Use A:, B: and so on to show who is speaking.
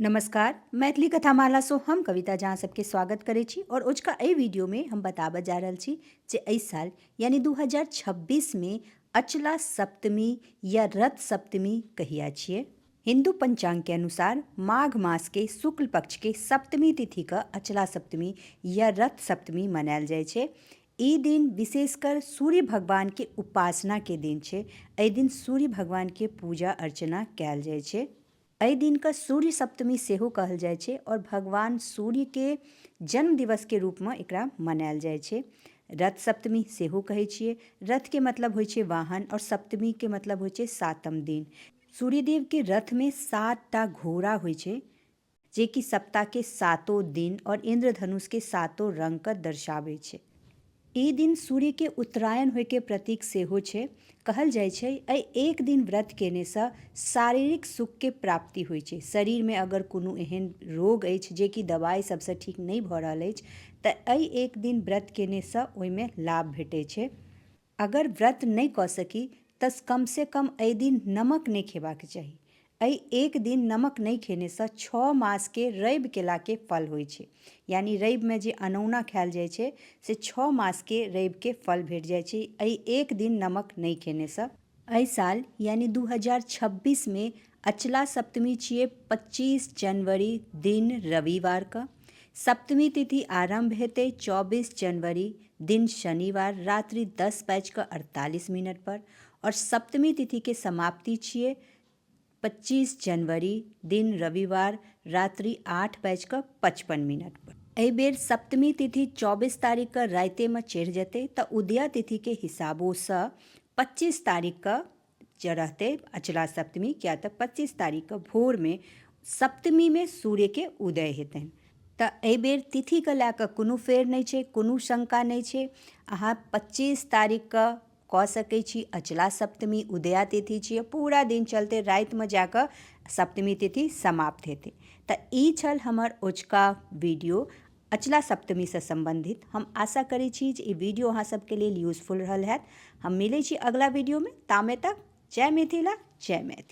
A: नमस्कार, मैथिली कथामाला सँ हम कविता झा सबके स्वागत करै छी और ओजका एहि वीडियो में हम बताबऽ जा रहल छी जे एहि साल यानी 2026 में अचला सप्तमी या रथ सप्तमी कहिया छियै। हिंदू पंचांग के अनुसार माघ मास के शुक्ल पक्ष के सप्तमी तिथि के अचला सप्तमी या रथ सप्तमी मनायल जाइ छै। ई दिन विशेषकर सूर्य भगवान के उपासना के दिन छै। एहि दिन सूर्य भगवान के पूजा अर्चना कयल जाइ छै। एहि दिनके सूर्य सप्तमी सेहो कहल जाइ छै आओर भगवान सूर्यके जन्म दिवसके रूपमे एकरा मनायल जाइ छै। रथ सप्तमी सेहो कहै छियै। रथके मतलब होइ छै वाहन आओर सप्तमीके मतलब होइ छै सातम दिन। सूर्यदेवके रथमे 7टा घोड़ा होइ छै, जेकि सप्ताहके सातो दिन आओर इन्द्रधनुषके सातो रङ्गके दर्शाबै छै। ई दिन सूर्यके उत्तरायण होइके प्रतीक सेहो छै। कहल जाइ छै एहि एक दिन व्रत केनेसँ शारीरिक सुखके प्राप्ति होइ छै। शरीरमे अगर कोनो एहन रोग अछि जेकि दवाइ सबसँ ठीक नहि भऽ रहल अछि तऽ एहि एक दिन व्रत केनेसँ ओहिमे लाभ भेटै छै। अगर व्रत नहि कऽ सकी तऽ कमसँ कम एहि दिन नमक नहि खेबाक चाही। एहि एक दिन नमक नहि खेनेसँ 6 मासके रवि केलाके फल होइ छै। यानी रविमे जे अनौना खायल जाइ छै से 6 मासके रविके फल भेट जाइ छै एहि एक दिन नमक नहि खेनेसँ। एहि साल यानी 2026 मे अचला सप्तमी छियै 25 जनवरी दिन रविवारके। सप्तमी तिथि आरम्भ हेतै 24 जनवरी दिन शनिवार रात्रि 10:48 पर और सप्तमी तिथिके समाप्ति छियै 25 जनवरी दिन रविवार रात्रि 8:55 पर। एहि बेर सप्तमी तिथि 24 तारीखके रातिमे चढ़ि जेतै तऽ उदया तिथिके हिसाबोसँ 25 तारीखके रहतै अचला सप्तमी, किया तऽ 25 तारीखके भोरमे सप्तमीमे सूर्यके उदय हेतनि। तऽ एहि बेर तिथिके लए कऽ कोनो फेर नहि छै, कोनो शंका नहि छै। अहाँ 25 तारीखके कऽ सकै छी अचला सप्तमी, उदया तिथि छियै, पूरा दिन चलतै, रातिमे जाकऽ सप्तमी तिथि समाप्त हेतै। तऽ ई छल हमर ओजका वीडियो अचला सप्तमीसँ सम्बन्धित। हम आशा करै छी जे ई वीडियो अहाँ सबके लेल यूजफुल रहल हैत। हम मिलै छी अगिला वीडियोमे, तामे तक जय मिथिला, जय मैथिली।